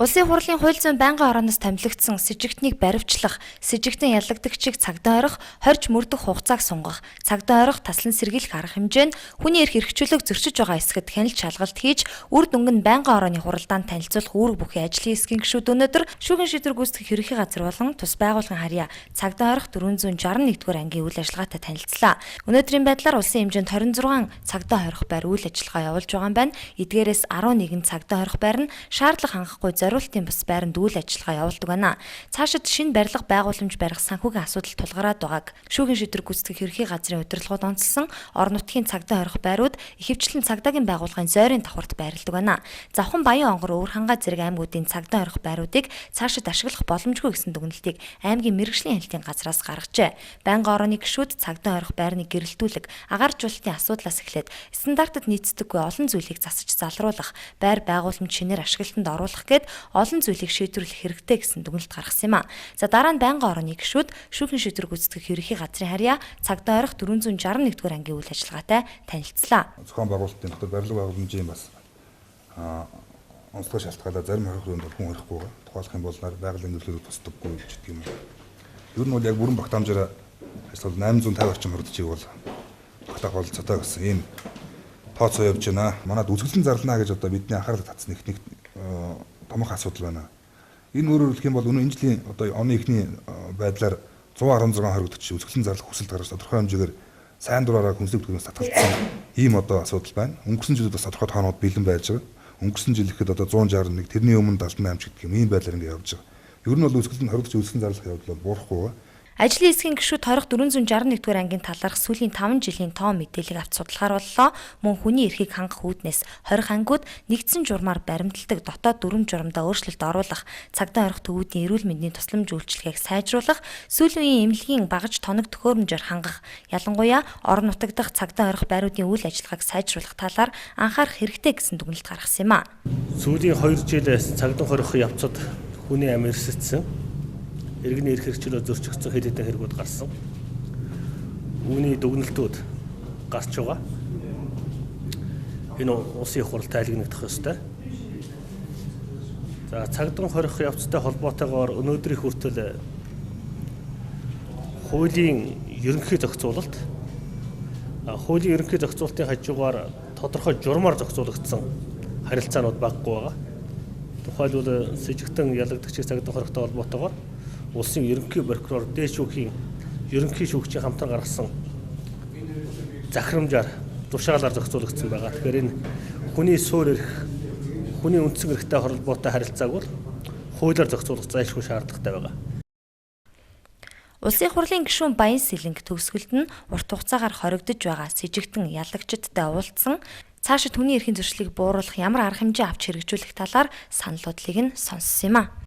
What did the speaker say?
Улсын хурлын хууль зүйн байнгын орооноос томилогдсон сэжигтнийг баривчлах, сэжигтэн ялагдагчийг цагдаа орох, хорж мөрдөх хугацааг сунгах, цагдаа орох, таслан сэргийлэх арга хэмжээ нь хүний эрх эрхчлөөг зөрчиж байгаа хэсгэд хяналт шалгалт хийж, үр дүнг нь байнгын орооны хуралдаанд танилцуулах үүрэг бүхий ажлын хэсгийн гишүүд өнөөдөр шүүхийн шийдвэр гүйцэтгэх ерөнхий газар болон тус байгууллагын харьяа цагдаа орох 461-р ангийн үйл ажиллагаатай танилцлаа. Өнөөдрийн байдлаар улсын хэмжээнд 26 цагдаа хорих байр үйл ажиллагаа явуулж байгаа юм байна. Эдгээрээс 11 цагдаа хорих байр нь шаардлага хангахгүй зориултын бус байранд үйл ажиллагаа явуулдаг байна. Цаашид шинэ барилга байгууламж барих санхүүгийн асуудал тулгараад байгааг шүүхийн шийдвэр гүйцэтгэх ерөнхий газрын удирдлагууд онцлсон. Орон нутгийн цагдаа хорих байрууд ихэвчлэн цагдаагийн байгууллагын зойрын давхарт байрладаг байна. Завхан Баян онгор Өвөр хангай зэрэг аймагуудын цагдаа хорих байруудыг цаашид ашиглах боломжгүй гэсэн дүгнэлтийг аймгийн мэргэжлийн хяналтын газраас гаргажээ. Байнгын орооны гишүүд цагдаа хорих байрны гэрэлтүүлэг, агааржуулалтын асуудлаас эхлээд стандартад нийцдэггүй олон зүйлийг засаж залруулах, байр байгууламж шинээр ашиглалтанд оруулах гээд олон зүйлийг шийдвэрлэх хэрэгтэй гэсэн дүгнэлт гаргасан юм а. За дараа нь байнгын орооны гишүүд шүүхийн шийдвэр гүйцэтгэх ерөнхий газрын харьяа цагдаа орох 461-р ангийн үйл ажиллагаатай танилцлаа. Зохион байгуулалтын дотор барилга байгууламжийн бас онцлог шалтгаалаар зарим хорих руунд хүн хорихгүй байгаа. Тухайлах юм бол байгалийн нөлөөлөл тусдаггүй гэж гэдэг юм. Ер нь бол яг бүрэн багтаамжаараа ажиллавал 850 орчим хоригдчийг бол багтаах бололцоотой гэсэн ийм тооцоо явж байна. Манад үзэсгэлэн зарлана гэж одоо бидний анхаарлыг татсан их нэг томох асуудал байна. Энэ өөрөөр хэлэх юм бол өнөө энэ жилийн одоо оны эхний байдлаар 116 хоригдогч үзэсгэлэн зарлах хүсэлт гаргаж тодорхой хэмжээгээр сайн дураараа хүнслэг бүтгэнээс татгалцсан ийм одоо асуудал байна. Өнгөрсөн жилүүд бас тодорхой тоонууд бэлэн байж байгаа. Өнгөрсөн жил ихэд одоо 161, тэрний өмнө 78 ч гэдэг юм ийм байдлаар ингэ явж байгаа. Ер нь бол үзэсгэлэн хоригдогч үзэсгэлэн зарлах явдал бол буурахгүй байгаа. Ажлын хэсгийн гишүүд хорих 461-р ангийн талаарх сүүлийн 5 жилийн тоо мэдээллийг авч судлахаар боллоо. Мөн хүний эрхийг хангах үүднээс хорих ангиуд нэгдсэн журмаар баримталдаг дотоод дүрэм журамдаа өөрчлөлт оруулах, цагдаа хорих төвүүдийн эрүүл мэндийн тусламж үйлчилгээг сайжруулах, сүүлийн үеийн эмнэлгийн багаж тоног төхөөрөмжөөр хангах, ялангуяа орон нутаг дахь цагдаа хорих байруудын үйл ажиллагааг сайжруулах талаар анхаарах хэрэгтэй гэсэн дүгнэлт гаргасан юм а. Сүүлийн 2 жилээс цагдаа хорих явцад хүний амь эрсдсэн, иргэний эрх хэрэгчлөө зөрчигдсөн хэд хэдэн хэрэгүүд гарсан. Үүний дүгнэлтүүд гарч байгаа. Энэ улсын их хурал тайлгнагдах ёстой. За цагдaan хорих явцтай холбоотойгоор өнөөдрийн хүртэл хуулийн ерөнхий зохицуулалт, хуулийн ерөнхий зохицуулалтын хажуугаар тодорхой журмаар зохицуулагдсан харилцаанууд баггүй байгаа. Тухайлбал сэжигтэн ялагдагчийн цагдaan хорихтой холбоотойгоор улсын ерөнхий прокурор дээд шүүхийн ерөнхий шүүгчийн хамтран гаргасан захирамжаар тушаалаар зохицуулагдсан байгаа. Тэгэхээр энэ хүний суурь эрх, хүний үндсэн эрхтэй холбоотой харилцааг бол хуулиар зохицуулах зайлшгүй шаардлагатай байгаа. Улсын хурлын гишүүн Баян Сэлэнг төгсгөлд нь урт хугацаагаар хоригдож байгаа сэжигтэн ялагчдтай уулзсан, цаашид хүний эрхийн зөрчлийг бууруулах ямар арга хэмжээ авч хэрэгжүүлэх талаар саналуудлыг нь сонссон юм а.